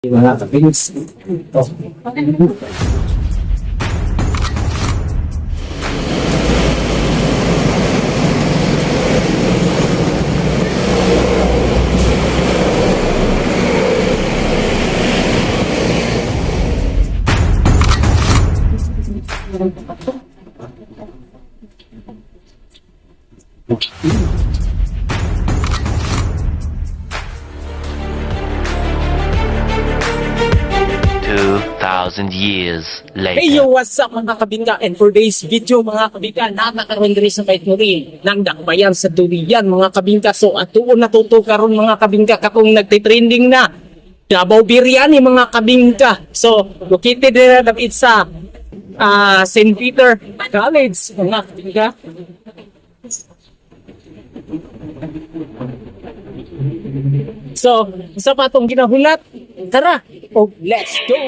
Mga kapins. Oh. 2,000 years later. Hey yo, what's up, mga kabingka? And for today's video, mga kabingka, nakakaroon diri sa Kaituri ng Dakbayan sa Durian, mga kabingka. So atuon natuto karon, mga kabingka, katong nagte-trending na Davao Biryani, mga kabingka. So located dira dapit sa St. Peter College, mga kabingka. So, sa patong ginahulat, tara, oh, let's go!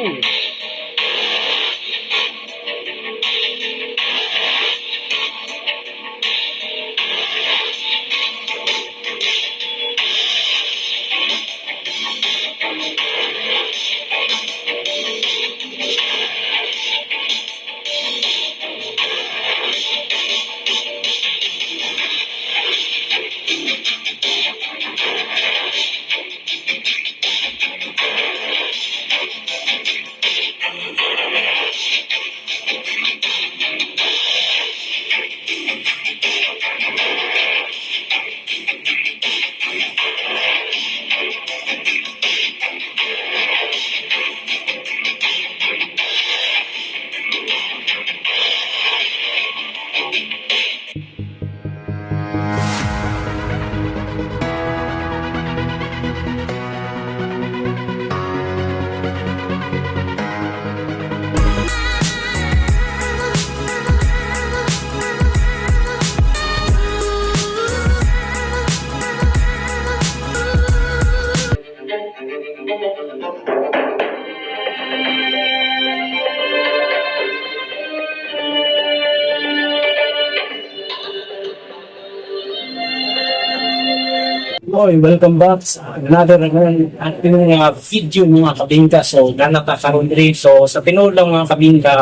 Oy, welcome back sa another naman ating mga video, mga kabingka. So, ganap ka karon diri. So, sa tinuod lang, mga kabingka,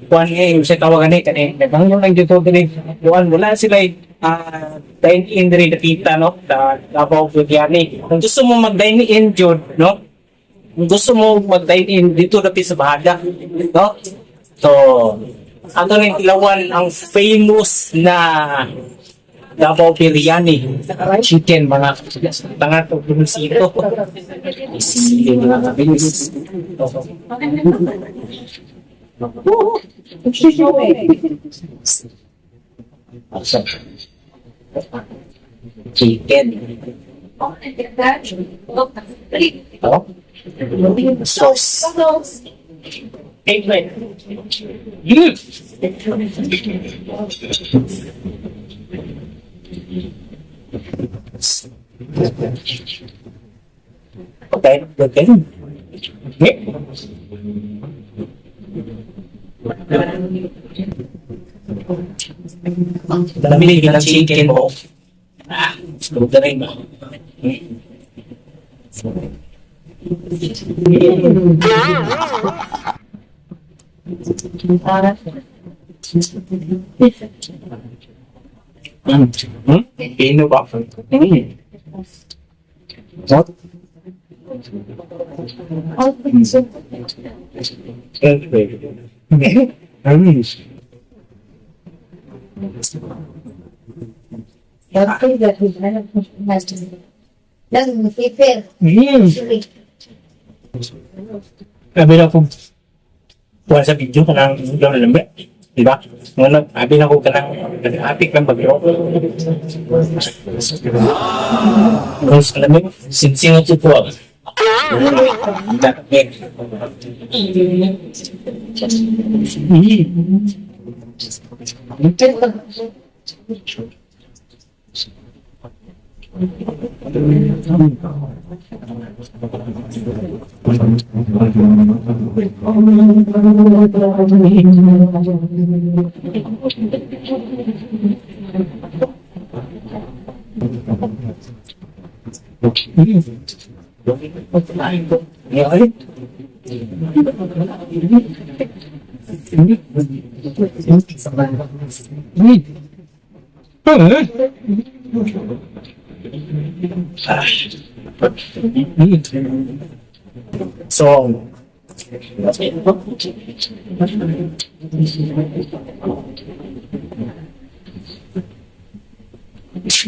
kuan eh, sa tawagan eh, kani, nagangyo lang dito diri. Kuan, wala sila dine in diri dapita, no? Da, Davao Biryani. Kung gusto mo mag-dine in, jud, no? Kung gusto mo mag-dine in dito dapit sa Bahada, no? So, ato ning tilawan ang famous na Davao Biryani chicken, mga tangat o bunsito. Sige, mga kabilis. Chicken. Oh. Sauce. Amen. Okay. Okay. Dami ng chicken mo. Ah, gusto na rin ba? Pino ba? What? Lagi prepare. Sabi na ko, kuha sa video ka ng ikaw na lambi. Di ba? Wala, sabi na ko ka ng apik lang bagyo. Kung sa lamig, sinsingot ko po. Ngayon. So,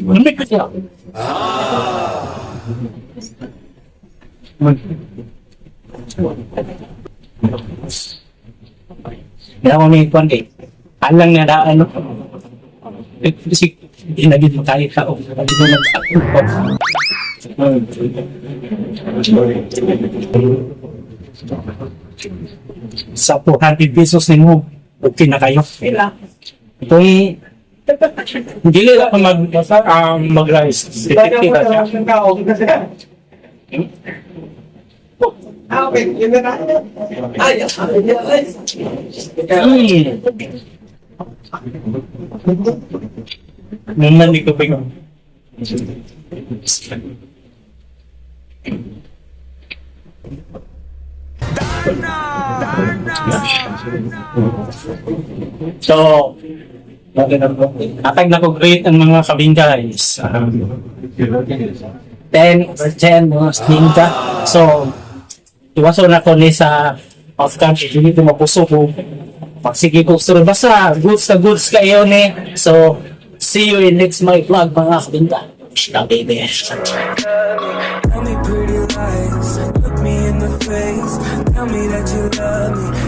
Lamig ko siya. Kaya ako may kwan eh. Alang na daan, no? Kasi hindi na din makain tao. Hindi na nag- Sa 400 pesos ninyo, okay na kayo. Kung dili lang mag-rice, 50 ra siya. Naman di ko pingo. So, atag na ko great ang mga kabingka is 10 over 10 mga kabingka. So, iwaso na ko ni sa off camp, hindi ko mapusok ko. Pagsige ko sur basta goods na goods kayo ni. So, see you in next my vlog, mga kabingka. Ciao, baby. Tell me pretty lies, look me in the face. Tell me that you love me.